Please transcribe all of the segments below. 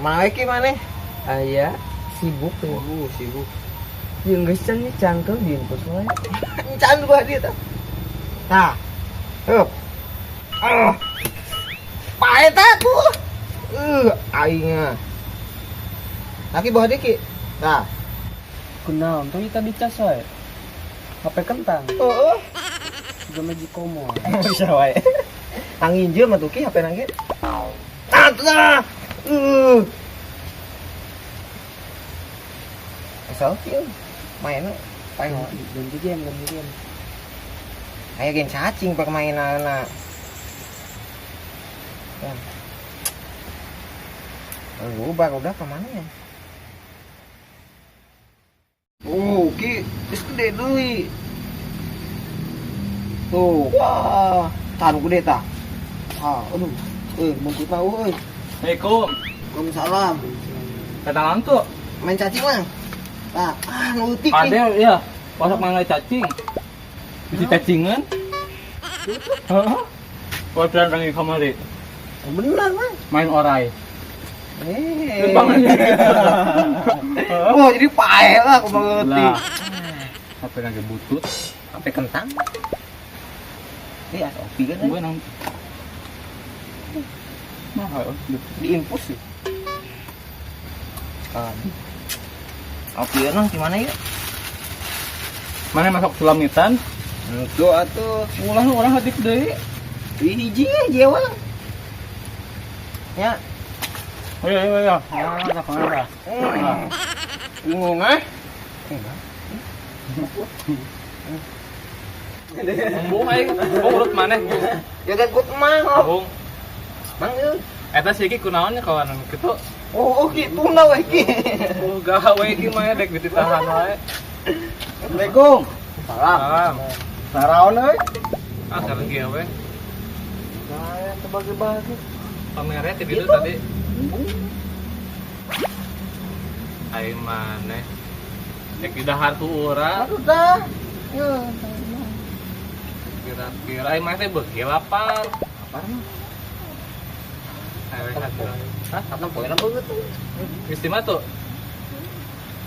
Kemana we ki maneh? Aya sibuk ya. Oh, sibuk. Jeung geus can cangkel diinpus wae. Encan gua dia tah. Tah. Hup. Ah. Pae tah tuh. Aing mah. Laki bawa dia ki. Tah. Kunaon tuh kita dicas wae. HP kentang. Heeh. Juga magic komo. Bisa wae. Angin je mah tuh ki HP nang ge. Ah, tah. Asal ki main paling Ganti game, ganti game. Ayo game cacing permainanna. Ya. Oh, baru udah kemana ya? Oh, ki, geus gede deui. Tuh, wah, tahan gede tah. Ah, aduh. Bungkut mah euy. Assalamualaikum. Waalaikumsalam. Kenalan tuh. Main cacing mah. Tah, ah, nu leutik nih. Ada ya, pasok mana cacing. Bisa cacingan. Heeh. Wajan rangi kamari. Benar, mah. Main orai. Eh. Banget. Wah, jadi pae lah aku banget. Lah. HP lagi butut. HP kentang. Ini SOP kan. Gue nang. Mahal. Di infus sih. Sekali. Oke, nang gimana ya? Mana masuk sulamitan? Itu atuh. Ulah orang hadik deui. Hiji ya jewa. Ya. Ayo ayo ayo. Ah, apa? Bingung ah. Embung aing, embung urut maneh. Ya kan kut mah. Embung. Mang euy. Eta sih iki kunaon nya kawanan kitu. Oh, kitu na we ki. Oh, gawe iki mah dek dititahan wae. Assalamualaikum. Salam. Salam. Naraon euy? Ah, sareng kieu we. Nah, terbagi-bagi. Pamernya ti ditu tadi. Aing maneh. Dek didahar ku urang. Aduh dah. Ya. Kira-kira aing maneh teh beuki lapar. Apa mah? Aing hati. Hah? Kapan poe na beungeut tuh? Geus di mana tuh?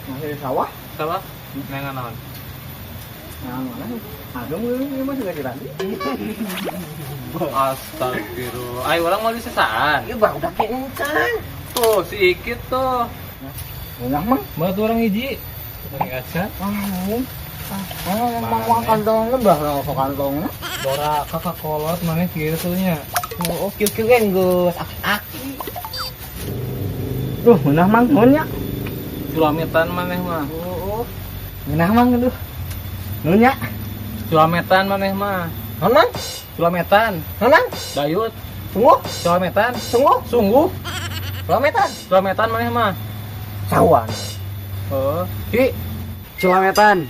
Masih di sawah. Sawah? Nengan naon? Nah, mana? Aduh, ini masih lagi tadi. Astagfirullah. Aing urang mau disesaan. Ieu baru udah kayak encan. Tuh, si Ikit tuh. Ngeunah mah. Mah tuh orang hiji. Lagi acan. Ah, emang mau kantong lebah lah kok kantongnya. Dora kakak kolot maneh kieu tuh nya. Oh, kieu kieu kan geus aki-aki. Duh, ngeunah mang nuhun nya. Sulametan maneh mah. Oh, Ngeunah mang aduh. Nuhun nya. Sulametan maneh mah. Non mang? Sulametan. Non mang? Dayut. Sungguh? Sulametan. Sungguh? Sungguh. Sulametan. Sulametan maneh mah. Sawan. Oh, Ki. Culametan.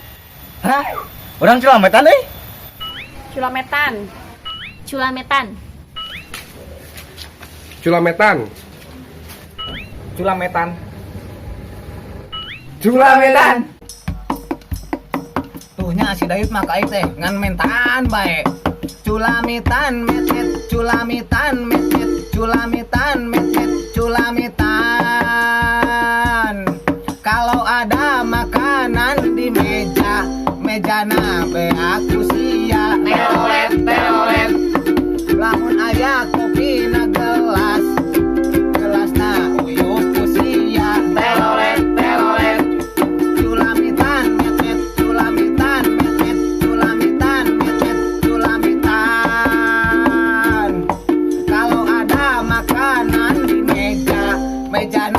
Hah? Orang culametan euy. Culametan. Culametan. Culametan. Culametan. Culametan. Tuh nya si Dayut mah ka aing teh ngan mentaan bae. Culamitan met culamitan met culamitan met culamitan. Kalau ada makanan di meja, mejana beak sia. Terolet terolet. Lamun aya kopi na gelas, gelasna uyuh ku sia. Terolet terolet. Culamitan met culamitan met culamitan met culamitan. Kalau ada makanan di meja, mejana